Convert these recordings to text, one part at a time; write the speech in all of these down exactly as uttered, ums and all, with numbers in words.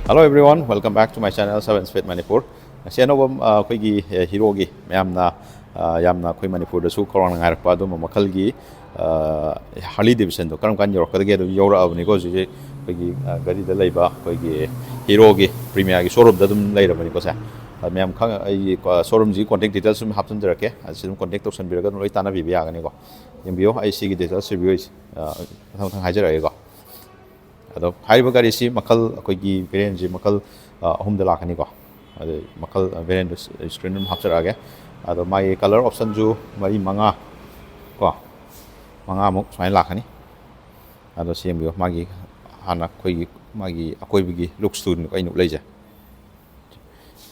Hello everyone, welcome back to my channel Seven Speed Manipur. ꯉꯁꯤ ꯑꯅꯧꯕ ꯑ, ꯑꯩꯈꯣꯏꯒꯤ ꯑ, ꯍꯤꯔꯣꯒꯤ ꯃꯌꯥꯝꯅ ꯑ, ꯌꯥꯝꯅ ꯑꯩꯈꯣꯏ ꯃꯅꯤꯄꯨꯔꯗꯁꯨ ꯈꯧꯔꯥꯡꯅ ꯉꯥꯏꯔꯛꯄ ꯑꯗꯨꯝꯕ ꯃꯈꯜꯒꯤ ꯍꯥꯔꯂꯤ ꯗꯦꯕꯤꯁꯟꯗꯣ ꯀꯔꯝ ꯀꯥꯟꯗ ꯌꯧꯔꯛꯀꯗꯒꯦ ꯑꯗꯨ ꯌꯧꯔꯛꯑꯕꯅꯤꯀꯣ꯫ ꯍꯧꯖꯤꯛ ꯍꯧꯖꯤꯛ ꯑꯩꯈꯣꯏꯒꯤ ꯑ, ꯒꯥꯔꯤꯗ ꯂꯩꯕ ꯑꯩꯈꯣꯏꯒꯤ ꯍꯤꯔꯣꯒꯤ ꯄ꯭ꯔꯤꯃꯤꯌꯥꯒꯤ ꯁꯣꯔꯨꯝꯗ ꯑꯗꯨꯝ ꯂꯩꯔꯕꯅꯤꯀꯣ ꯁꯦ꯫ ꯑ, ꯃꯌꯥꯝ ꯈꯪ ꯑꯩꯒꯤ ꯁꯣꯔꯨꯝꯁꯤꯒꯤ ꯀꯣꯟꯇꯦꯛ ꯗꯤꯇꯦꯜꯁ ꯑꯗꯨꯝ ꯍꯥꯞꯆꯤꯟꯖꯔꯛꯀꯦ꯫ ꯑꯁꯤ ꯑꯗꯨꯝ ꯀꯣꯟꯇꯦꯛ ꯇꯧꯁꯟꯕꯤꯔꯒ ꯑꯗꯨꯝ ꯂꯣꯏ ꯇꯥꯟꯅꯕꯤꯕ ꯌꯥꯒꯅꯤꯀꯣ꯫ ꯌꯦꯡꯕꯤꯌꯣ, ꯑꯩ ꯁꯤꯒꯤ ꯗꯤꯇꯦꯜꯁ ꯔꯤꯚ꯭ꯌꯨ ꯑꯩ ꯑ, ꯃꯊꯪ ꯃꯊꯪ ꯍꯥꯏꯖꯔꯛꯑꯒꯦꯀꯣ꯫ ꯑꯗꯣ ꯍꯥꯏꯔꯤꯕ ꯒꯥꯔꯤꯁꯤ ꯃꯈꯜ ꯑꯩꯈꯣꯏꯒꯤ ꯚꯦꯔꯤꯌꯦꯟꯁꯤ ꯃꯈꯜ ꯑ, ꯑꯍꯨꯝꯗ ꯂꯥꯛꯀꯅꯤꯀꯣ꯫ ꯑꯗꯨ ꯃꯈꯜ ꯚꯦꯔꯤꯌꯦꯟꯗꯨ ꯁ꯭ꯀ꯭ꯔꯤꯟ ꯑꯗꯨꯝ ꯍꯥꯞꯆꯔꯛꯑꯒꯦ꯫ ꯑꯗꯣ ꯃꯥꯒꯤ ꯀꯂꯔ ꯑꯣꯞꯁꯟꯁꯨ ꯃꯔꯤ ꯃꯉꯥ ꯀꯣ, ꯃꯉꯥꯃꯨꯛ ꯁꯨꯃꯥꯏꯅ ꯂꯥꯛꯀꯅꯤ꯫ ꯑꯗꯣ ꯁꯤ ꯌꯦꯡꯕꯤꯌꯨ, ꯃꯥꯒꯤ ꯍꯥꯟꯅ ꯑꯩꯈꯣꯏꯒꯤ ꯃꯥꯒꯤ ꯑꯀꯣꯏꯕꯒꯤ ꯂꯨꯛꯁꯇꯨꯅꯤ ꯑꯩꯅ ꯎꯠꯂꯛꯏꯁꯦ꯫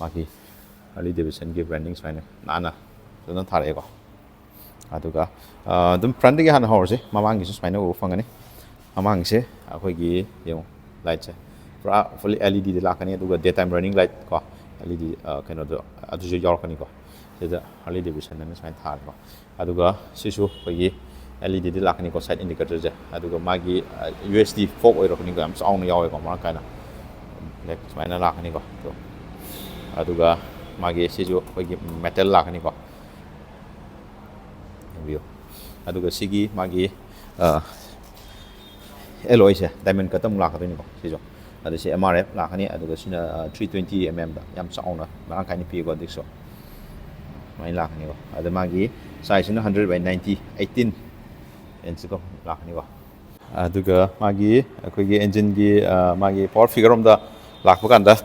ꯃꯥꯒꯤ ꯍꯥꯔꯂꯤ ꯗꯦꯕꯤꯁꯟꯒꯤ ꯕ꯭ꯔꯥꯟꯗꯤꯡ ꯁꯨꯃꯥꯏꯅ ꯅꯥꯟꯅ ꯐꯖꯅ ꯊꯥꯔꯛꯑꯦꯀꯣ꯫ ꯑꯗꯨꯒ ꯑ, ꯑꯗꯨꯝ ꯐ꯭ꯔꯟꯗꯒꯤ ꯍꯥꯟꯅ ꯍꯧꯔꯁꯤ꯫ ꯃꯃꯥꯡꯒꯤꯁꯨ ꯁꯨꯃꯥꯏꯅ ꯎꯕ ꯐꯪꯒꯅꯤ꯫ ꯃꯃꯥꯡꯒꯤꯁꯦ ꯑꯩꯈꯣꯏꯒꯤ ꯌꯦꯡꯉꯨ, ꯂꯥꯏꯠꯁꯦ ꯄꯨꯔꯥ ꯐꯨꯜꯂꯤ ꯑꯦꯜ ꯏ ꯗꯤꯗ ꯂꯥꯛꯀꯅꯤ꯫ ꯑꯗꯨꯒ ꯗꯦ ꯇꯥꯏꯝ ꯔꯟꯅꯤꯡ ꯂꯥꯏꯠ ꯀꯣ, ꯑꯦꯜ ꯏ ꯗꯤ ꯀꯩꯅꯣꯗꯣ ꯑꯗꯨꯁꯨ ꯌꯥꯎꯔꯛꯀꯅꯤꯀꯣ꯫ ꯁꯤꯗ ꯍꯥꯔꯂꯤ ꯗꯦꯕꯤꯁꯟ ꯑꯅ ꯁꯨꯃꯥꯏꯅ ꯊꯥꯔꯦꯀꯣ꯫ ꯑꯗꯨꯒ ꯁꯤꯁꯨ ꯑꯩꯈꯣꯏꯒꯤ ꯑꯦꯜ ꯏ ꯗꯤꯗ ꯂꯥꯛꯀꯅꯤꯀꯣ, ꯁꯥꯏꯠ ꯏꯟꯗꯤꯀꯦꯇꯔꯁꯦ꯫ ꯑꯗꯨꯒ ꯃꯥꯒꯤ ꯌꯨ ꯑꯦꯁ ꯗꯤ ꯐꯣꯛ ꯑꯣꯏꯔꯛꯀꯅꯤꯀꯣ, ꯌꯥꯝ ꯆꯥꯎꯅ ꯌꯥꯎꯋꯦꯀꯣ, ꯃꯔꯥꯡ ꯀꯥꯏꯅ꯫ ꯕ꯭ꯂꯦꯛ ꯁꯨꯃꯥꯏꯅ ꯂꯥꯛꯀꯅꯤꯀꯣ꯫ ꯑꯗꯣ ꯑꯗꯨꯒ ꯃꯥꯒꯤ ꯁꯤꯁꯨ ꯑꯩꯈꯣꯏꯒꯤ ꯃꯦꯇꯜ ꯂꯥꯛꯀꯅꯤꯀꯣ꯫ ꯌꯦꯡꯕꯤꯌꯨ꯫ ꯑꯗꯨꯒ ꯁꯤꯒꯤ ꯃꯥꯒꯤ ꯑꯦꯂꯣꯏꯁꯦ ꯗꯥꯏꯃꯟ ꯀꯠꯇ ꯑꯃꯨꯛ ꯂꯥꯛꯀꯗꯣꯏꯅꯤꯀꯣ ꯁꯤꯁꯨ꯫ ꯑꯗ ꯁꯤ ꯑꯦꯝ ꯑꯥꯔ ꯑꯦꯐ ꯂꯥꯛꯀꯅꯤ꯫ ꯑꯗꯨꯒ ꯁꯤꯅ ꯊ꯭ꯔꯤ ꯇ꯭ꯋꯦꯟꯇꯤ ꯑꯦꯝ ꯑꯦꯝꯗ ꯌꯥꯝ ꯆꯥꯎꯅ ꯃꯔꯥꯡ ꯀꯥꯏꯅ ꯄꯤꯌꯦꯀꯣ ꯗꯤꯛꯁꯁꯨ꯫ ꯁꯨꯃꯥꯏꯅ ꯂꯥꯛꯀꯅꯤꯀꯣ꯫ ꯑꯗ ꯃꯥꯒꯤ ꯁꯥꯏꯖꯁꯤꯅ ꯍꯟꯗ꯭ꯔꯦꯠ ꯕꯥꯏ ꯅꯥꯏꯟꯇꯤ, ꯑꯩꯠꯇꯤꯟ ꯏꯟꯁꯀꯣ ꯂꯥꯛꯀꯅꯤꯀꯣ꯫ ꯑꯗꯨꯒ ꯃꯥꯒꯤ ꯑꯩꯈꯣꯏꯒꯤ ꯏꯟꯖꯤꯟꯒꯤ ꯃꯥꯒꯤ ꯄꯥꯋꯔ ꯐꯤꯒꯔ ꯑꯝꯗ ꯂꯥꯛꯄ ꯀꯥꯟꯗ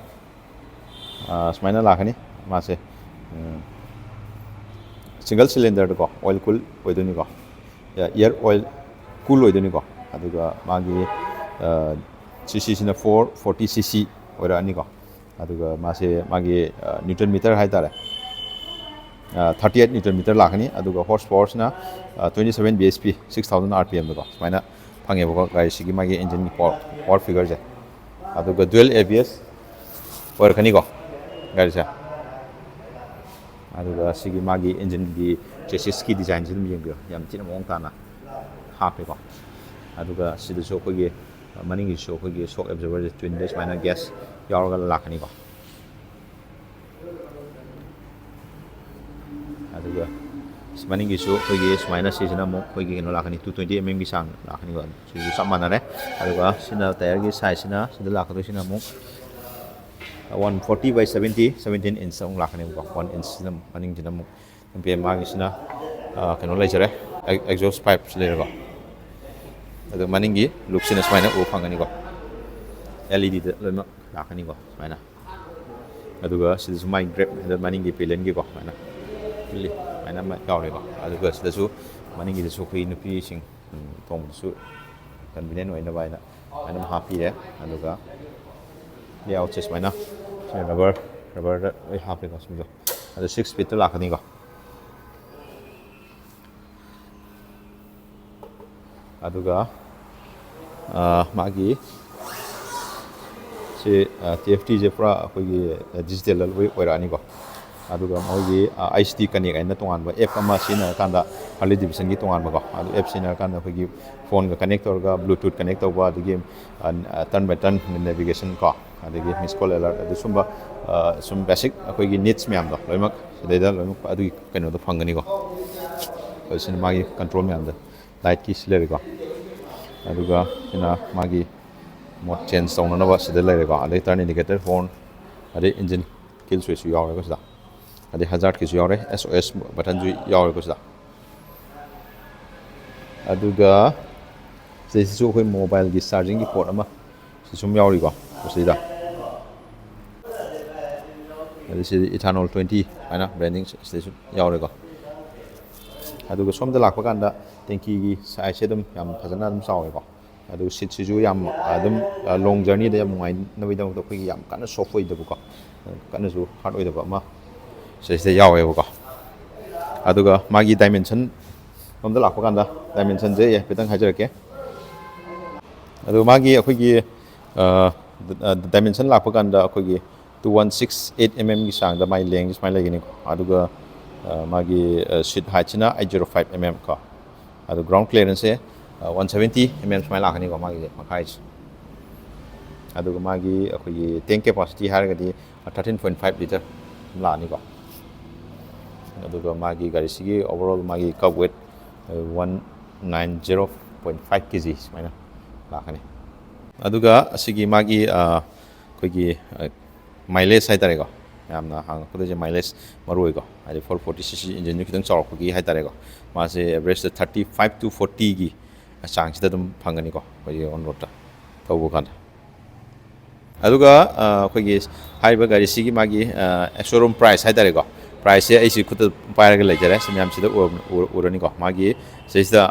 ꯑ, ꯁꯨꯃꯥꯏꯅ ꯂꯥꯛꯀꯅꯤ꯫ ꯃꯥꯁꯦ ꯁꯤꯡꯒꯜ ꯁꯤꯂꯤꯟꯗꯔꯗꯀꯣ, ꯑꯣꯏꯜ ꯀꯨꯜ ꯑꯣꯏꯗꯣꯏꯅꯤꯀꯣ, ꯏꯌꯥꯔ ꯑꯣꯏꯜ ꯀꯨꯜ ꯑꯣꯏꯗꯣꯏꯅꯤꯀꯣ꯫ ꯑꯗꯨꯒ ꯃꯥꯒꯤ ꯁꯤ ꯁꯤꯁꯤꯅ ꯐꯣꯔ ꯐꯣꯔꯇꯤ ꯁꯤ ꯁꯤ ꯑꯣꯏꯔꯛꯑꯅꯤꯀꯣ꯫ ꯑꯗꯨꯒ ꯃꯥꯁꯦ ꯃꯥꯒꯤ ꯅ꯭ꯌꯨꯇꯟ ꯃꯤꯇꯔ ꯍꯥꯏꯇꯥꯔꯦ, ꯊꯥꯔꯇꯤ ꯑꯩꯠ ꯅ꯭ꯌꯨꯇꯟ ꯃꯤꯇꯔ ꯂꯥꯛꯀꯅꯤ꯫ ꯑꯗꯨꯒ ꯍꯣꯔꯁ ꯄꯥꯋꯔꯁꯤꯅ twenty seven B S P, six thousand R P ꯑꯦꯝꯗꯀꯣ ꯁꯨꯃꯥꯏꯅ ꯐꯪꯉꯦꯕꯀꯣ ꯒꯥꯔꯤꯁꯤꯒꯤ ꯃꯥꯒꯤ ꯏꯟꯖꯤꯟꯒꯤ ꯄꯥꯋꯔ ꯄꯥꯋꯔ ꯐꯤꯒꯔꯁꯦ꯫ ꯑꯗꯨꯒ ꯗ꯭ꯌꯨꯑꯦꯜ ꯑꯦ ꯕꯤ ꯑꯦꯁ ꯑꯣꯏꯔꯛꯀꯅꯤꯀꯣ ꯒꯥꯔꯤꯁꯦ꯫ ꯑꯗꯨꯒ ꯁꯤꯒꯤ ꯃꯥꯒꯤ ꯏꯟꯖꯤꯟꯒꯤ ꯆꯦꯁꯤꯁꯀꯤ ꯗꯤꯖꯥꯏꯟꯁꯤ ꯑꯗꯨꯝ ꯌꯦꯡꯕꯤꯌꯣ, ꯌꯥꯝ ꯊꯤꯅ ꯃꯑꯣꯡ ꯇꯥꯅ ꯍꯥꯞꯄꯦꯀꯣ꯫ ꯑꯗꯨꯒ ꯁꯤꯗꯁꯨ ꯑꯩꯈꯣꯏꯒꯤ ꯃꯅꯤꯡꯒꯤꯁꯨ ꯑꯩꯈꯣꯏꯒꯤ ꯁꯣꯛ ꯑꯦꯕꯖꯣꯔꯕꯔꯁꯦ ꯇ꯭ꯋꯤꯟꯗ ꯁꯨꯃꯥꯏꯅ ꯒ꯭ꯌꯥꯁ ꯌꯥꯎꯔꯒ ꯂꯥꯛꯀꯅꯤꯀꯣ꯫ ꯑꯗꯨꯒ ꯃꯅꯤꯡꯒꯤꯁꯨ ꯑꯩꯈꯣꯏꯒꯤ ꯁꯨꯃꯥꯏꯅ ꯁꯤꯁꯤꯅ ꯑꯃꯨꯛ ꯑꯩꯈꯣꯏꯒꯤ ꯀꯩꯅꯣ ꯂꯥꯛꯀꯅꯤ, ꯇꯨ ꯇ꯭ꯋꯦꯟꯇꯤ ꯑꯦꯝ ꯑꯦꯝꯒꯤ ꯆꯥꯡ ꯂꯥꯛꯀꯅꯤꯀꯣ꯫ ꯁꯤꯁꯨ ꯆꯞ ꯃꯥꯟꯅꯔꯦ꯫ ꯑꯗꯨꯒ ꯁꯤꯅ ꯇꯥꯌꯔꯒꯤ ꯁꯥꯏꯖꯁꯤꯅ ꯁꯤꯗ ꯂꯥꯛꯀꯗꯣꯏꯁꯤꯅ ꯑꯃꯨꯛ ꯋꯥꯟ ꯐꯣꯔꯇꯤ ꯕꯥꯏ ꯁꯕꯦꯟꯇꯤ, ꯁꯕꯦꯟꯇꯤꯟ ꯏꯟꯁ ꯑꯃꯨꯛ ꯂꯥꯛꯀꯅꯦꯕꯀꯣ꯫ ꯋꯥꯟ ꯏꯟꯁꯁꯤꯅ ꯃꯅꯤꯡꯁꯤꯅ ꯑꯃꯨꯛ ꯑꯦꯝ ꯄꯤ ꯑꯦꯝ ꯃꯥꯒꯤꯁꯤꯅ ꯀꯩꯅꯣ ꯂꯩꯖꯔꯦ, ꯑꯦꯛꯖꯣꯁ ꯄꯥꯏꯞꯁꯨ ꯂꯩꯔꯦꯀꯣ꯫ ꯑꯗꯣ ꯃꯅꯤꯡꯒꯤ ꯂꯨꯛꯁꯤꯅ ꯁꯨꯃꯥꯏꯅ ꯎꯕ ꯐꯪꯒꯅꯤꯀꯣ꯫ ꯑꯦꯜ ꯏ ꯗꯤꯗ ꯂꯣꯏꯅꯃꯛ ꯂꯥꯛꯀꯅꯤꯀꯣ ꯁꯨꯃꯥꯏꯅ꯫ ꯑꯗꯨꯒ ꯁꯤꯗꯁꯨ ꯃꯥꯏ ꯒ꯭ꯔꯦꯞ ꯍꯦꯟꯗꯜ ꯃꯅꯤꯡꯒꯤ ꯄꯦꯂꯦꯟꯒꯤꯀꯣ ꯁꯨꯃꯥꯏꯅ ꯄꯤꯜꯂꯤ, ꯁꯨꯃꯥꯏꯅ ꯑꯃ ꯌꯥꯎꯔꯦꯀꯣ꯫ ꯑꯗꯨꯒ ꯁꯤꯗꯁꯨ ꯃꯅꯤꯡꯒꯤꯗꯁꯨ ꯑꯩꯈꯣꯏ ꯅꯨꯄꯤꯁꯤꯡ ꯇꯣꯡꯕꯗꯁꯨ ꯀꯟꯚꯤꯅꯤꯌꯦꯟ ꯑꯣꯏꯅꯕ ꯍꯥꯏꯅ ꯁꯨꯃꯥꯏꯅ ꯑꯃ ꯍꯥꯞꯄꯤꯔꯦ꯫ ꯑꯗꯨꯒ ꯂꯦꯑꯥꯎꯠꯁꯦ ꯁꯨꯃꯥꯏꯅ ꯔꯕꯔ ꯔꯕꯔꯗ ꯂꯣꯏ ꯍꯥꯞꯄꯦꯀꯣ ꯁꯤꯡꯗꯣ꯫ ꯑꯗꯨ ꯁꯤꯛꯁ ꯐꯤꯠꯇ ꯂꯥꯛꯀꯅꯤꯀꯣ꯫ ꯑꯗꯨꯒ ꯃꯥꯒꯤ ꯁꯤ ꯇꯤ ꯑꯦꯐ ꯇꯤꯁꯦ ꯄꯨꯔꯥ ꯑꯩꯈꯣꯏꯒꯤ ꯗꯤꯖꯤꯇꯦꯜꯗ ꯂꯣꯏ ꯑꯣꯏꯔꯛꯑꯅꯤꯀꯣ꯫ ꯑꯗꯨꯒ ꯃꯣꯏꯒꯤ ꯑꯥꯏ ꯁꯤ ꯇꯤ ꯀꯅꯦꯛ ꯍꯥꯏꯅ ꯇꯣꯉꯥꯟꯕ ꯑꯦꯞ ꯑꯃ ꯁꯤꯖꯤꯟꯅꯔꯀꯥꯟꯗ, ꯍꯥꯔꯂꯤ ꯗꯦꯕꯤꯁꯟꯒꯤ ꯇꯣꯉꯥꯟꯕꯀꯣ, ꯑꯗꯨ ꯑꯦꯞ ꯁꯤꯖꯤꯟꯅꯔꯀꯥꯟꯗ ꯑꯩꯈꯣꯏꯒꯤ ꯐꯣꯟꯒ ꯀꯅꯦꯛ ꯇꯧꯔꯒ ꯕ꯭ꯂꯨꯇꯨꯠ ꯀꯅꯦꯛ ꯇꯧꯕ, ꯑꯗꯒꯤ ꯇꯔꯟ ꯕꯥꯏ ꯇꯔꯟ ꯅꯦꯚꯤꯒꯦꯁꯟ ꯀꯣ, ꯑꯗꯒꯤ ꯃꯤꯁ ꯀꯣꯜ ꯑꯦꯂꯔꯠ, ꯑꯗꯨ ꯁꯨꯝꯕ ꯁꯨꯝ ꯕꯦꯁꯤꯛ ꯑꯩꯈꯣꯏꯒꯤ ꯅꯤꯗꯁ ꯃꯌꯥꯝꯗꯣ ꯂꯣꯏꯅꯃꯛ ꯁꯤꯗꯩꯗ ꯂꯣꯏꯅꯃꯛ ꯑꯗꯨꯒꯤ ꯀꯩꯅꯣꯗꯣ ꯐꯪꯒꯅꯤꯀꯣ꯫ ꯑꯗꯨ ꯁꯤꯅ ꯃꯥꯒꯤ ꯀꯟꯇ꯭ꯔꯣꯜ ꯃꯌꯥꯝꯗꯣ, ꯂꯥꯏꯠꯀꯤ ꯁꯤ ꯂꯩꯔꯦꯀꯣ꯫ ꯑꯗꯨꯒ ꯁꯤꯅ ꯃꯥꯒꯤ ꯃꯣꯗ ꯆꯦꯟꯖ ꯇꯧꯅꯅꯕ ꯁꯤꯗ ꯂꯩꯔꯦꯀꯣ꯫ ꯑꯗꯩ ꯇꯔꯟ ꯏꯟꯗꯤꯀꯦꯇꯔ, ꯍꯣꯔꯟ, ꯑꯗꯩ ꯏꯟꯖꯤꯟ ꯀꯤꯜ ꯁ꯭ꯋꯤꯆꯁꯨ ꯌꯥꯎꯔꯦꯀꯣ ꯁꯤꯗ꯫ ꯑꯗꯩ ꯍꯖꯥꯔꯠꯀꯤꯁꯨ ꯌꯥꯎꯔꯦ, ꯑꯦꯁ ꯑꯣ ꯑꯦꯁ ꯕꯇꯟꯁꯨ ꯌꯥꯎꯔꯦꯀꯣ ꯁꯤꯗ꯫ ꯑꯗꯨꯒ ꯁꯤꯗꯩꯁꯤꯁꯨ ꯑꯩꯈꯣꯏ ꯃꯣꯕꯥꯏꯜꯒꯤ ꯆꯥꯔꯖꯤꯡꯒꯤ ꯄꯣꯔꯠ ꯑꯃ ꯁꯤ ꯁꯨꯝ ꯌꯥꯎꯔꯤꯀꯣ ꯁꯤꯗ꯫ ꯑꯗꯩ ꯁꯤꯗ ꯏꯊꯥꯅꯣꯜ ꯇ꯭ꯋꯦꯟꯇꯤ ꯍꯥꯏꯅ ꯕ꯭ꯔꯦꯟꯗꯤꯡ ꯁꯤꯗꯩꯁꯨ ꯌꯥꯎꯔꯦꯀꯣ꯫ ꯑꯗꯨꯒ ꯁꯣꯝꯗ ꯂꯥꯛꯄ ꯀꯥꯟꯗ ꯇꯦꯡꯀꯤꯒꯤ ꯁꯥꯏꯖꯁꯦ ꯑꯗꯨꯝ ꯌꯥꯝ ꯐꯖꯅ ꯑꯗꯨꯝ ꯆꯥꯎꯋꯦꯀꯣ꯫ ꯑꯗꯨ ꯁꯤꯠꯁꯤꯁꯨ ꯌꯥꯝ ꯑꯗꯨꯝ ꯂꯣꯡ ꯖꯔꯅꯤꯗ ꯌꯥꯝ ꯅꯨꯡꯉꯥꯏꯅꯕꯒꯤꯗꯃꯛꯇ ꯑꯩꯈꯣꯏꯒꯤ ꯌꯥꯝ ꯀꯟꯅ ꯁꯣꯐ ꯑꯣꯏꯗꯕꯀꯣ, ꯀꯟꯅꯁꯨ ꯍꯥꯔꯗ ꯑꯣꯏꯗꯕ ꯑꯃ ꯁꯤꯗꯩꯁꯤꯗ ꯌꯥꯎꯋꯦꯕꯀꯣ꯫ ꯑꯗꯨꯒ ꯃꯥꯒꯤ ꯗꯥꯏꯃꯦꯟꯁꯟ ꯂꯣꯝꯗ ꯂꯥꯛꯄ ꯀꯥꯟꯗ, ꯗꯥꯏꯃꯦꯟꯁꯟꯁꯦ ꯑꯩ ꯍꯥꯏꯐꯦꯠꯇꯪ ꯍꯥꯏꯖꯔꯛꯀꯦ꯫ ꯑꯗꯨ ꯃꯥꯒꯤ ꯑꯩꯈꯣꯏꯒꯤ ꯗꯥꯏꯃꯦꯟꯁꯟ ꯂꯥꯛꯄ ꯀꯥꯟꯗ ꯑꯩꯈꯣꯏꯒꯤ two one six eight mmꯒꯤ ꯆꯥꯡꯗ ꯃꯥꯒꯤ ꯂꯦꯡꯁꯦ ꯁꯨꯃꯥꯏꯅ ꯂꯩꯒꯅꯤꯀꯣ꯫ ꯑꯗꯨꯒ ꯃꯥꯒꯤ ꯁꯤꯠ ꯍꯥꯏꯠꯁꯤꯅ eight zero five mm ꯀꯣ꯫ ꯑꯗꯨ ꯒ꯭ꯔꯥꯎꯟ ꯀ꯭ꯂꯤꯌꯔꯦꯟꯁꯁꯦ ꯋꯥꯟ ꯁꯕꯦꯟꯇꯤ ꯑꯦꯝ ꯑꯦꯝ ꯁꯨꯃꯥꯏꯅ ꯂꯥꯛꯀꯅꯤꯀꯣ, ꯃꯥꯒꯤꯁꯦ ꯃꯈꯥꯏꯁꯦ꯫ ꯑꯗꯨꯒ ꯃꯥꯒꯤ ꯑꯩꯈꯣꯏꯒꯤ ꯇꯦꯡ ꯀꯦꯄꯥꯁꯤꯇꯤ ꯍꯥꯏꯔꯒꯗꯤ thirteen point five litre ꯂꯥꯛꯑꯅꯤꯀꯣ꯫ ꯑꯗꯨꯒ ꯃꯥꯒꯤ ꯒꯥꯔꯤꯁꯤꯒꯤ ꯑꯣꯚꯔꯑꯣꯜ ꯃꯥꯒꯤ kerb weight one nine zero point five kg ꯁꯨꯃꯥꯏꯅ ꯂꯥꯛꯀꯅꯤ꯫ ꯑꯗꯨꯒ ꯑꯁꯤꯒꯤ ꯃꯥꯒꯤ ꯑꯩꯈꯣꯏꯒꯤ ꯃꯥꯏꯂꯦꯖ ꯍꯥꯏꯇꯥꯔꯦꯀꯣ, ꯌꯥꯝꯅ ꯍꯥꯡꯉꯛꯄꯗꯁꯦ ꯃꯥꯏꯂꯦꯖ ꯃꯔꯨ ꯑꯣꯏꯀꯣ, ꯍꯥꯏꯗꯤ four forty cc ꯏꯟꯖꯤꯟꯁꯨ ꯈꯤꯇꯪ ꯆꯥꯎꯔꯛꯄꯒꯤ ꯍꯥꯏꯇꯥꯔꯦꯀꯣ, ꯃꯥꯁꯦ ꯑꯦꯚꯔꯦꯖꯇ thirty five to fortyꯒꯤ ꯆꯥꯡꯁꯤꯗ ꯑꯗꯨꯝ ꯐꯪꯒꯅꯤꯀꯣ, ꯑꯩꯈꯣꯏꯒꯤ ꯑꯣꯟ ꯔꯣꯗꯇ ꯊꯧꯕ ꯀꯥꯟꯗ꯫ ꯑꯗꯨꯒ ꯑꯩꯈꯣꯏꯒꯤ ꯍꯥꯏꯔꯤꯕ ꯒꯥꯔꯤꯁꯤꯒꯤ ꯃꯥꯒꯤ ꯁꯣꯔꯨꯝ ꯄ꯭ꯔꯥꯏꯁ ꯍꯥꯏꯇꯥꯔꯦꯀꯣ, ꯄ꯭ꯔꯥꯏꯁꯁꯦ ꯑꯩꯁꯤ ꯈꯨꯠꯇ ꯄꯥꯏꯔꯒ ꯂꯩꯖꯔꯦ, ꯁꯤ ꯃꯌꯥꯝꯁꯤꯗ ꯎꯔꯅꯤꯀꯣ꯫ ꯃꯥꯒꯤ ꯁꯤꯁꯤꯗ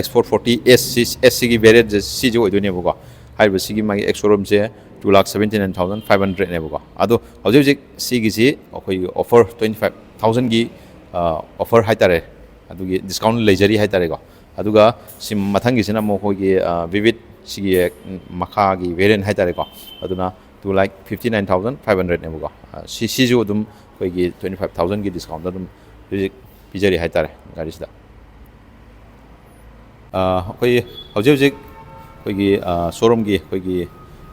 X four forty S, C S ꯁꯤꯒꯤ ꯚꯦꯔꯤꯌꯟꯁꯦ ꯁꯤꯁꯦ ꯑꯣꯏꯗꯣꯏꯅꯦꯕꯀꯣ꯫ ꯍꯥꯏꯔꯤꯕꯁꯤꯒꯤ ꯃꯥꯒꯤ ꯑꯦꯛꯁ ꯁꯣꯔꯨꯝꯁꯦ two lakh seventy nine thousand five hundredꯅꯦꯕꯀꯣ꯫ ꯑꯗꯣ ꯍꯧꯖꯤꯛ ꯍꯧꯖꯤꯛ ꯁꯤꯒꯤꯁꯤ ꯑꯩꯈꯣꯏꯒꯤ ꯑꯣꯐꯔ twenty five thousandꯒꯤ ꯑꯣꯐꯔ ꯍꯥꯏꯇꯥꯔꯦ, ꯑꯗꯨꯒꯤ ꯗꯤꯁꯀꯥꯎꯟ ꯂꯩꯖꯔꯤ ꯍꯥꯏꯇꯥꯔꯦꯀꯣ꯫ ꯑꯗꯨꯒ ꯁꯤ ꯃꯊꯪꯒꯤꯁꯤꯅ ꯑꯃꯨꯛ ꯑꯩꯈꯣꯏꯒꯤ ꯚꯤꯚꯤꯠ ꯁꯤꯒꯤ ꯃꯈꯥꯒꯤ ꯚꯦꯔꯤꯌꯟ ꯍꯥꯏꯇꯥꯔꯦꯀꯣ꯫ ꯑꯗꯨꯅ two lakh fifty nine thousand five hundredꯅꯦꯕꯀꯣ꯫ ꯁꯤ ꯁꯤꯁꯨ ꯑꯗꯨꯝ ꯑꯩꯈꯣꯏꯒꯤ twenty five thousandꯒꯤ ꯗꯤꯁꯀꯥꯎꯟꯗ ꯑꯗꯨꯝ ꯍꯧꯖꯤꯛ ꯄꯤꯖꯔꯤ ꯍꯥꯏꯇꯥꯔꯦ ꯒꯥꯔꯤꯁꯤꯗ꯫ ꯑꯩꯈꯣꯏ ꯍꯧꯖꯤꯛ ꯍꯧꯖꯤꯛ ꯑꯩꯈꯣꯏꯒꯤ ꯁꯣꯔꯨꯝꯒꯤ ꯑꯩꯈꯣꯏꯒꯤ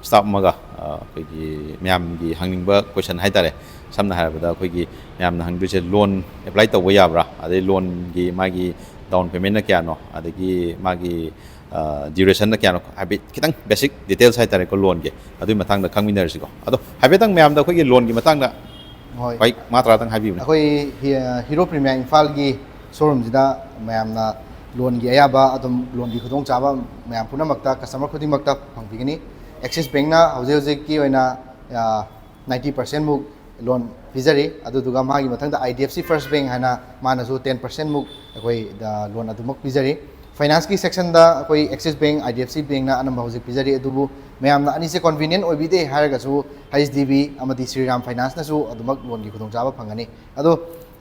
ꯁ꯭ꯇꯥꯐ ꯑꯃꯒ ꯑꯩꯈꯣꯏꯒꯤ ꯃꯌꯥꯝꯒꯤ ꯍꯪꯅꯤꯡꯕ ꯀꯣꯏꯁꯟ ꯍꯥꯏꯇꯥꯔꯦ, ꯁꯝꯅ ꯍꯥꯏꯔꯕꯗ ꯑꯩꯈꯣꯏꯒꯤ ꯃꯌꯥꯝꯅ ꯍꯪꯗꯣꯏꯁꯦ ꯂꯣꯟ ꯑꯦꯄ꯭ꯂꯥꯏ ꯇꯧꯕ ꯌꯥꯕ꯭ꯔꯥ, ꯑꯗꯩ ꯂꯣꯟꯒꯤ ꯃꯥꯒꯤ ꯗꯥꯎꯟ ꯄꯦꯃꯦꯟꯅ ꯀꯌꯥꯅꯣ, ꯑꯗꯒꯤ ꯃꯥꯒꯤ ꯗ꯭ꯌꯨꯔꯦꯁꯟꯅ ꯀꯌꯥꯅꯣ ꯍꯥꯏꯐꯦꯠ ꯈꯤꯇꯪ ꯕꯦꯁꯤꯛ ꯗꯤꯇꯦꯜꯁ ꯍꯥꯏꯇꯥꯔꯦꯀꯣ ꯂꯣꯟꯒꯤ, ꯑꯗꯨꯒꯤ ꯃꯇꯥꯡꯗ ꯈꯪꯃꯤꯟꯅꯔꯁꯤꯀꯣ꯫ ꯑꯗꯣ ꯍꯥꯏꯐꯦꯠꯇꯪ ꯃꯌꯥꯝꯗ ꯑꯩꯈꯣꯏꯒꯤ ꯂꯣꯟꯒꯤ ꯃꯇꯥꯡꯗ ꯍꯣꯏ꯫ ꯃꯥ ꯇꯔꯥꯇꯪ ꯍꯥꯏꯕꯤꯌꯨꯅꯦ꯫ ꯑꯩꯈꯣꯏ ꯍꯤ-, ꯍꯤꯔꯣ ꯄ꯭ꯔꯤꯃꯤꯌꯥ ꯏꯝꯐꯥꯜꯒꯤ ꯁꯣꯔꯨꯝꯁꯤꯗ ꯃꯌꯥꯝꯅ ꯂꯣꯟꯒꯤ ꯑꯌꯥꯕ ꯑꯗꯨꯝ ꯂꯣꯟꯒꯤ ꯈꯨꯗꯣꯡꯆꯥꯕ ꯃꯌꯥꯝ ꯄꯨꯝꯅꯃꯛꯇ ꯀꯁꯇꯃꯔ ꯈꯨꯗꯤꯡꯃꯛꯇ ꯐꯪꯕꯤꯒꯅꯤ꯫ ꯑꯦꯛꯁꯤꯁ ꯕꯦꯡꯅ ꯍꯧꯖꯤꯛ ꯍꯧꯖꯤꯛꯀꯤ ꯑꯣꯏꯅ ninety percent ꯃꯨꯛ ꯂꯣꯟ ꯄꯤꯖꯔꯤ꯫ ꯑꯗꯨꯗꯨꯒ ꯃꯥꯒꯤ ꯃꯊꯪꯗ I D F C First Bank ꯍꯥꯏꯅ ꯃꯥꯅꯁꯨ ten percent ꯃꯨꯛ ꯑꯩꯈꯣꯏ ꯂꯣꯟ ꯑꯗꯨꯃꯛ ꯄꯤꯖꯔꯤ꯫ ꯐꯥꯏꯅꯥꯟꯁꯀꯤ ꯁꯦꯛꯁꯟꯗ ꯑꯩꯈꯣꯏ Axis bank, I D F C ꯕꯦꯡꯅ ꯑꯅꯝꯕ ꯍꯧꯖꯤꯛ ꯄꯤꯖꯔꯤ, ꯑꯗꯨꯕꯨ ꯃꯌꯥꯝꯅ ꯑꯅꯤꯁꯦ ꯀꯟꯚꯤꯅꯤꯌꯦꯟ ꯑꯣꯏꯕꯤꯗꯦ ꯍꯥꯏꯔꯒꯁꯨ ꯍꯩꯆ ꯗꯤ ꯕꯤ ꯑꯃꯗꯤ ꯁ꯭ꯔꯤꯔꯥꯝ ꯐꯥꯏꯅꯥꯟꯁꯅꯁꯨ ꯑꯗꯨꯃꯛ ꯂꯣꯟꯒꯤ ꯈꯨꯗꯣꯡꯆꯥꯕ ꯐꯪꯒꯅꯤ꯫ ꯑꯗꯣ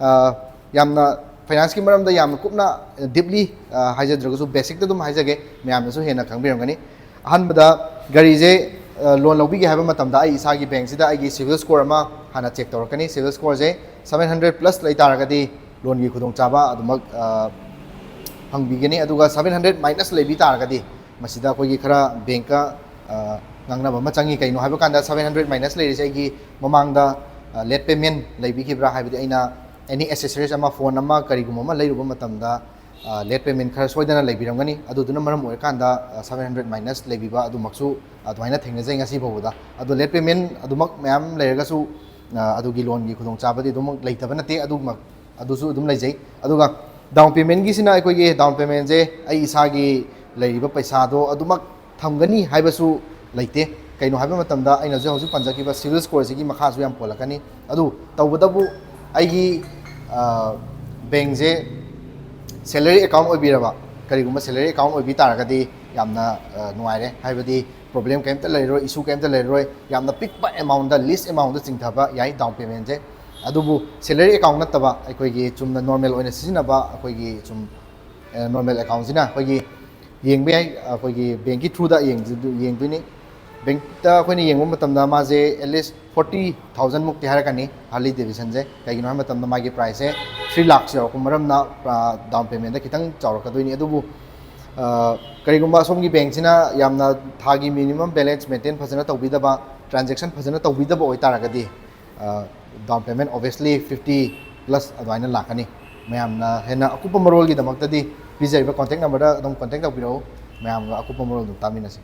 ꯑ, ꯌꯥꯝꯅ ꯐꯥꯏꯅꯥꯟꯁꯀꯤ ꯃꯔꯝꯗ ꯌꯥꯝꯅ ꯀꯨꯞꯅ, ꯗꯤꯞꯂꯤ ꯍꯥꯏꯖꯗ꯭ꯔꯒꯁꯨ ꯕꯦꯁꯤꯛꯇ ꯑꯗꯨꯝ ꯍꯥꯏꯖꯒꯦ, ꯃꯌꯥꯝꯅꯁꯨ ꯍꯦꯟꯅ ꯈꯪꯕꯤꯔꯝꯒꯅꯤ꯫ ꯑꯍꯥꯟꯕꯗ ꯒꯥꯔꯤꯁꯦ ꯂꯣꯟ ꯂꯧꯕꯤꯒꯦ ꯍꯥꯏꯕ ꯃꯇꯝꯗ ꯑꯩ ꯏꯁꯥꯒꯤ ꯕꯦꯡꯁꯤꯗ ꯑꯩꯒꯤ ꯁꯤꯕꯤꯜ ꯁ꯭ꯀꯣꯔ ꯑꯃ ꯍꯥꯟꯅ ꯆꯦꯛ ꯇꯧꯔꯛꯀꯅꯤ꯫ ꯁꯤꯕꯤꯜ ꯁ꯭ꯀꯣꯔꯁꯦ ꯁꯕꯦꯟ ꯍꯟꯗ꯭ꯔꯦꯠ ꯄ꯭ꯂꯁ ꯂꯩ ꯇꯥꯔꯒꯗꯤ ꯂꯣꯟꯒꯤ ꯈꯨꯗꯣꯡꯆꯥꯕ ꯑꯗꯨꯃꯛ ꯑ, ꯐꯪꯕꯤꯒꯅꯤ꯫ ꯑꯗꯨꯒ ꯁꯕꯦꯟ ꯍꯟꯗ꯭ꯔꯦꯠ ꯃꯥꯏꯅꯁ ꯂꯩꯕꯤ ꯇꯥꯔꯒꯗꯤ ꯃꯁꯤꯗ ꯑꯩꯈꯣꯏꯒꯤ ꯈꯔ ꯕꯦꯡꯀ, ꯑ, ꯉꯥꯡꯅꯕ ꯑꯃ ꯆꯪꯉꯤ꯫ ꯀꯩꯅꯣ ꯍꯥꯏꯕ ꯀꯥꯟꯗ ꯁꯕꯦꯟ ꯍꯟꯗ꯭ꯔꯦꯠ ꯃꯥꯏꯅꯁ ꯂꯩꯔꯤꯁꯦ ꯑꯩꯒꯤ ꯃꯃꯥꯡꯗ ꯂꯦꯠ ꯄꯦꯃꯦꯟ ꯂꯩꯕꯤꯈꯤꯕ꯭ꯔꯥ ꯍꯥꯏꯕꯗꯤ ꯑꯩꯅ ꯑꯦꯅꯤ ꯑꯦꯁꯦꯁꯔꯤꯁ ꯑꯃ, ꯐꯣꯟ ꯑꯃ, ꯀꯔꯤꯒꯨꯝꯕ ꯑꯃ ꯂꯩꯔꯨꯕ ꯃꯇꯝꯗ ꯂꯦꯠ ꯄꯦꯃꯦꯟ ꯈꯔ ꯁꯣꯏꯗꯅ ꯂꯩꯕꯤꯔꯝꯒꯅꯤ꯫ ꯑꯗꯨꯗꯨꯅ ꯃꯔꯝ ꯑꯣꯏꯔꯀꯥꯟꯗ ꯁꯕꯦꯟ ꯍꯟꯗ꯭ꯔꯦꯠ ꯃꯥꯏꯅꯁ ꯂꯩꯕꯤꯕ ꯑꯗꯨꯃꯛꯁꯨ ꯑꯗꯨꯃꯥꯏꯅ ꯊꯦꯡꯅꯖꯩ ꯉꯁꯤ ꯐꯥꯎꯕꯗ꯫ ꯑꯗꯣ ꯂꯦꯠ ꯄꯦꯃꯦꯟ ꯑꯗꯨꯃꯛ ꯃꯌꯥꯝ ꯂꯩꯔꯒꯁꯨ ꯑ, ꯑꯗꯨꯒꯤ ꯂꯣꯟꯒꯤ ꯈꯨꯗꯣꯡꯆꯥꯕꯗꯤ ꯑꯗꯨꯃꯛ ꯂꯩꯇꯕ ꯅꯠꯇꯦ꯫ ꯑꯗꯨꯃꯛ, ꯑꯗꯨꯁꯨ ꯑꯗꯨꯝ ꯂꯩꯖꯩ꯫ ꯑꯗꯨꯒ ꯗꯥꯎꯟ ꯄꯦꯃꯦꯟꯒꯤꯁꯤꯅ ꯑꯩꯈꯣꯏꯒꯤ ꯗꯥꯎꯟ ꯄꯦꯃꯦꯟꯁꯦ ꯑꯩ ꯏꯁꯥꯒꯤ ꯂꯩꯔꯤꯕ ꯄꯩꯁꯥꯗꯣ ꯑꯗꯨꯃꯛ ꯊꯝꯒꯅꯤ ꯍꯥꯏꯕꯁꯨ ꯂꯩꯇꯦ꯫ ꯀꯩꯅꯣ ꯍꯥꯏꯕ ꯃꯇꯝꯗ ꯑꯩꯅꯁꯨ ꯍꯧꯖꯤꯛ ꯄꯟꯖꯈꯤꯕ ꯁꯤꯕꯤꯜ ꯁ꯭ꯀꯣꯔꯁꯤꯒꯤ ꯃꯈꯥꯁꯨ ꯌꯥꯝ ꯄꯣꯜꯂꯛꯀꯅꯤ꯫ ꯑꯗꯨ ꯇꯧꯕꯇꯕꯨ ꯑꯩꯒꯤ, ꯑ, ꯕꯦꯡꯁꯦ ꯁꯦꯂꯔꯤ ꯑꯦꯀꯥꯎꯟ ꯑꯣꯏꯕꯤꯔꯕ, ꯀꯔꯤꯒꯨꯝꯕ ꯁꯦꯂꯔꯤ ꯑꯦꯀꯥꯎꯟ ꯑꯣꯏꯕꯤ ꯇꯥꯔꯒꯗꯤ ꯌꯥꯝꯅ, ꯑ, ꯅꯨꯡꯉꯥꯏꯔꯦ꯫ ꯍꯥꯏꯕꯗꯤ ꯄ꯭ꯔꯣꯕ꯭ꯂꯦꯝ ꯀꯩꯝꯇ ꯂꯩꯔꯔꯣꯏ, ꯏꯁꯨ ꯀꯩꯝꯇ ꯂꯩꯔꯔꯣꯏ꯫ ꯌꯥꯝꯅ ꯄꯤꯛꯄ ꯑꯦꯃꯥꯎꯟꯗ, ꯂꯤꯁ ꯑꯦꯃꯥꯎꯟꯗ ꯆꯤꯡꯊꯕ ꯌꯥꯏ ꯗꯥꯎꯟ ꯄꯦꯃꯦꯟꯁꯦ꯫ ꯑꯗꯨꯕꯨ ꯁꯦꯂꯔꯤ ꯑꯦꯀꯥꯎꯟ ꯅꯠꯇꯕ ꯑꯩꯈꯣꯏꯒꯤ ꯆꯨꯝꯅ ꯅꯣꯔꯃꯦꯜ ꯑꯣꯏꯅ ꯁꯤꯖꯤꯟꯅꯕ ꯑꯩꯈꯣꯏꯒꯤ ꯁꯨꯝ, ꯑ, ꯅꯣꯔꯃꯦꯜ ꯑꯦꯀꯥꯎꯟꯁꯤꯅ ꯑꯩꯈꯣꯏꯒꯤ ꯌꯦꯡꯕ ꯌꯥꯏ, ꯑꯩꯈꯣꯏꯒꯤ ꯕꯦꯡꯀꯤ ꯊ꯭ꯔꯨꯗ ꯌꯦꯡꯗꯣꯏ-, ꯌꯦꯡꯗꯣꯏꯅꯤ꯫ ꯕꯦꯡꯛꯇ ꯑꯩꯈꯣꯏꯅ ꯌꯦꯡꯕ ꯃꯇꯝꯗ ꯃꯥꯁꯦ ꯑꯦꯠꯂꯤꯁ ꯐꯣꯔꯇꯤ ꯊꯥꯎꯖꯟ ꯃꯨꯛꯇꯤ ꯍꯥꯏꯔꯛꯀꯅꯤ ꯍꯥꯔꯂꯤ ꯗꯦꯕꯤꯁꯟꯁꯦ꯫ ꯀꯩꯒꯤꯅꯣ ꯍꯥꯏꯕ ꯃꯇꯝꯗ ꯃꯥꯒꯤ ꯄ꯭ꯔꯥꯏꯁꯁꯦ ꯊ꯭ꯔꯤ ꯂꯥꯛꯁ ꯌꯧꯔꯛꯄ ꯃꯔꯝꯅ, ꯑ, ꯗꯥꯎꯟ ꯄꯦꯃꯦꯟꯗ ꯈꯤꯇꯪ ꯆꯥꯎꯔꯛꯀꯗꯣꯏꯅꯤ꯫ ꯑꯗꯨꯕꯨ, ꯑ, ꯀꯔꯤꯒꯨꯝꯕ ꯑꯁꯣꯝꯒꯤ ꯕꯦꯡꯛꯁꯤꯅ ꯌꯥꯝꯅ ꯊꯥꯒꯤ ꯃꯤꯅꯤꯃꯝ ꯕꯦꯂꯦꯟꯁ ꯃꯦꯟꯇꯦꯟ ꯐꯖꯅ ꯇꯧꯕꯤꯗꯕ, ꯇ꯭ꯔꯥꯟꯖꯦꯛꯁꯟ ꯐꯖꯅ ꯇꯧꯕꯤꯗꯕ ꯑꯣꯏꯇꯥꯔꯒꯗꯤ, ꯑ, down payment obviously fifty plus ꯑꯗꯨꯃꯥꯏꯅ ꯂꯥꯛꯀꯅꯤ꯫ ꯃꯌꯥꯝꯅ ꯍꯦꯟꯅ ꯑꯀꯨꯞꯄ ꯃꯔꯣꯜꯒꯤꯗꯃꯛꯇꯗꯤ ꯄꯤꯖꯔꯤꯕ ꯀꯣꯟꯇꯦꯛ ꯅꯝꯕꯔꯗ ꯑꯗꯨꯝ ꯀꯣꯟꯇꯦꯛ ꯇꯧꯕꯤꯔꯛꯎ꯫ ꯃꯌꯥꯝꯒ ꯑꯀꯨꯞꯄ ꯃꯔꯣꯜ ꯑꯗꯨꯝ ꯇꯥꯃꯤꯟꯅꯁꯤ꯫